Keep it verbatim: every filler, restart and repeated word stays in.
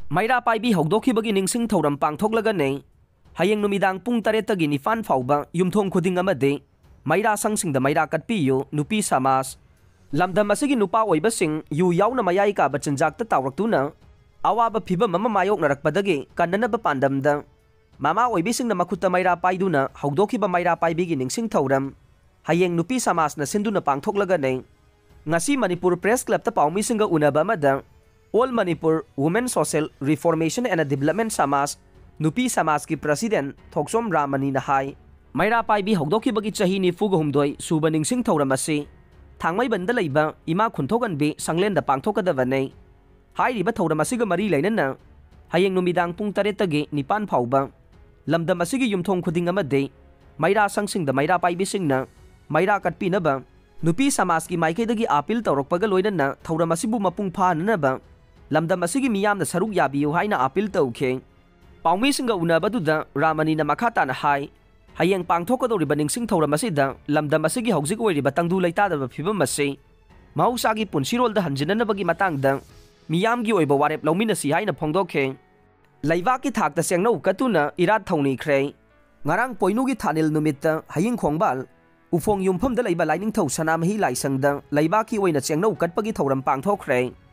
ꯃꯩꯔꯥ ꯄꯥꯏꯕꯤ ꯍꯧꯗꯣꯛꯈꯤꯕꯒꯤ ꯅꯤꯡꯁꯤꯡ ꯊꯧꯔꯝ ꯄꯥꯡꯊꯣꯛꯂꯒꯅꯤ꯫ ꯍꯌꯦꯡ ꯅꯨꯃꯤꯗꯥꯡ ꯄꯨꯡ ꯇꯔꯦꯠꯇꯒꯤ ꯅꯤꯄꯥꯟ ꯐꯥꯎꯕ ꯌꯨꯝꯊꯣꯡ ꯈꯨꯗꯤꯡ ꯑꯃꯗꯤ ꯃꯩꯔꯥ ꯁꯪꯁꯤꯡꯗ ꯃꯩꯔꯥ ꯀꯠꯄꯤꯌꯨ, ꯅꯨꯄꯤ ꯁꯃꯥꯖ꯫ ꯂꯝꯗꯝ ꯑꯁꯤꯒꯤ ꯅꯨꯄꯥ ꯑꯣꯏꯕꯁꯤꯡ ꯌꯨ ꯌꯥꯎꯅ ꯃꯌꯥꯏ ꯀꯥꯕ ꯆꯤꯟꯖꯥꯛꯇ ꯇꯥꯎꯔꯛꯇꯨꯅ ꯑꯋꯥꯕ ꯐꯤꯚꯝ ꯑꯃ ꯃꯥꯌꯣꯛꯅꯔꯛꯄꯗꯒꯤ ꯀꯟꯅꯅꯕ ꯄꯥꯟꯗꯝꯗ ꯃꯃꯥ ꯑꯣꯏꯕꯤꯁꯤꯡꯅ ꯃꯈꯨꯠꯇ ꯃꯩꯔꯥ ꯄꯥꯏꯗꯨꯅ ꯍꯧꯗꯣꯛꯈꯤꯕ ꯃꯩꯔꯥ ꯄꯥꯏꯕꯤꯒꯤ ꯅꯤꯡꯁꯤꯡ ꯊꯧꯔꯝ ꯍꯌꯦꯡ ꯅꯨꯄꯤ ꯁꯃꯥꯖꯅ ꯁꯤꯟꯗꯨꯅ ꯄꯥꯡꯊꯣꯛꯂꯒꯅꯤ꯫ ꯉꯁꯤ ꯃꯅꯤꯄꯨꯔ ꯄ꯭ꯔꯦꯁ ꯀ꯭ꯂꯕꯇ ꯄꯥꯎꯃꯤꯁꯤꯡꯒ ꯎꯅꯕ ꯑꯃꯗ All Manipur Women Social Reformation and Development ꯁꯃꯥꯖ, ꯅꯨꯄꯤ ꯁꯃꯥꯖꯀꯤ ꯄ꯭ꯔꯁꯤꯗꯦꯟ ꯊꯣꯛꯆꯣꯝ ꯔꯥꯃꯅꯤꯅ ꯍꯥꯏ, ꯃꯩꯔꯥ ꯄꯥꯏꯕꯤ ꯍꯧꯗꯣꯛꯈꯤꯕꯒꯤ ꯆꯍꯤ ꯅꯤꯐꯨꯒ ꯍꯨꯝꯗꯣꯏ ꯁꯨꯕ ꯅꯤꯡꯁꯤꯡ ꯊꯧꯔꯝ ꯑꯁꯤ ꯊꯥꯡꯃꯩꯕꯟꯗ ꯂꯩꯕ ꯏꯃꯥ ꯈꯨꯟꯊꯣꯛꯍꯟꯕꯤ ꯁꯪꯂꯦꯟꯗ ꯄꯥꯡꯊꯣꯛꯀꯗꯕꯅꯤ꯫ ꯍꯥꯏꯔꯤꯕ ꯊꯧꯔꯝ ꯑꯁꯤꯒ ꯃꯔꯤ ꯂꯩꯅꯅ ꯍꯌꯦꯡ ꯅꯨꯃꯤꯗꯥꯡ ꯄꯨꯡ ꯇꯔꯦꯠꯇꯒꯤ ꯅꯤꯄꯥꯟ ꯐꯥꯎꯕ ꯂꯝꯗꯝ ꯑꯁꯤꯒꯤ ꯌꯨꯝꯊꯣꯡ ꯈꯨꯗꯤꯡ ꯑꯃꯗꯤ ꯃꯩꯔꯥ ꯁꯪꯁꯤꯡꯗ ꯃꯩꯔꯥ ꯄꯥꯏꯕꯤꯁꯤꯡꯅ ꯃꯩꯔꯥ ꯀꯠꯄꯤꯅꯕ ꯅꯨꯄꯤ ꯁꯃꯥꯖꯀꯤ ꯃꯥꯏꯀꯩꯗꯒꯤ ꯑꯥꯄꯤꯜ ꯇꯧꯔꯛꯄꯒ ꯂꯣꯏꯅꯅ ꯊꯧꯔꯝ ꯑꯁꯤꯕꯨ ꯃꯄꯨꯡ ꯐꯥꯍꯟꯅꯕ ꯂꯝꯗꯝ ꯑꯁꯤꯒꯤ ꯃꯤꯌꯥꯝꯅ ꯁꯔꯨꯛ ꯌꯥꯕꯤꯌꯨ ꯍꯥꯏꯅ ꯑꯥꯄꯤꯜ ꯇꯧꯈꯤ꯫ ꯄꯥꯎꯃꯤꯁꯤꯡꯒ ꯎꯅꯕꯗꯨꯗ ꯔꯥꯃꯅꯤꯅ ꯃꯈꯥ ꯇꯥꯅ ꯍꯥꯏ, ꯍꯌꯦꯡ ꯄꯥꯡꯊꯣꯛꯀꯗꯧꯔꯤꯕ ꯅꯤꯡꯁꯤꯡ ꯊꯧꯔꯝ ꯑꯁꯤꯗ ꯂꯝꯗꯝ ꯑꯁꯤꯒꯤ ꯍꯧꯖꯤꯛ ꯑꯣꯏꯔꯤꯕ ꯇꯪꯗꯨ ꯂꯩꯇꯥꯗꯕ ꯐꯤꯕꯝ ꯑꯁꯤ ꯃꯍꯧꯁꯥꯒꯤ ꯄꯨꯟꯁꯤꯔꯣꯜꯗ ꯍꯟꯖꯤꯟꯅꯅꯕꯒꯤ ꯃꯇꯥꯡꯗ ꯃꯤꯌꯥꯝꯒꯤ ꯑꯣꯏꯕ ꯋꯥꯔꯦꯞ ꯂꯧꯃꯤꯟꯅꯁꯤ ꯍꯥꯏꯅ ꯐꯣꯡꯗꯣꯛꯈꯤ꯫ ꯂꯩꯕꯥꯛꯀꯤ ꯊꯥꯛꯇ ꯆꯦꯡꯅꯧ ꯀꯠꯇꯨꯅ ꯏꯔꯥꯠ ꯊꯧꯅꯤꯈ꯭ꯔꯦ꯫ ꯉꯔꯥꯡ ꯄꯣꯏꯅꯨꯒꯤ ꯊꯥꯅꯤꯜ ꯅꯨꯃꯤꯠꯇ ꯍꯌꯤꯡ ꯈꯣꯡꯕꯥꯜ ꯎꯐꯣꯡ ꯌꯨꯝꯐꯝꯗ ꯂꯩꯕ ꯂꯥꯏꯅꯤꯡꯊꯧ ꯁꯅꯥꯃꯍꯤ ꯂꯥꯏꯁꯪꯗ ꯂꯩꯕꯥꯛꯀꯤ ꯑꯣꯏꯅ ꯆꯦꯡꯅꯧ ꯀꯠꯄꯒꯤ ꯊꯧꯔꯝ ꯄꯥꯡꯊꯣꯛꯈ꯭ꯔꯦ꯫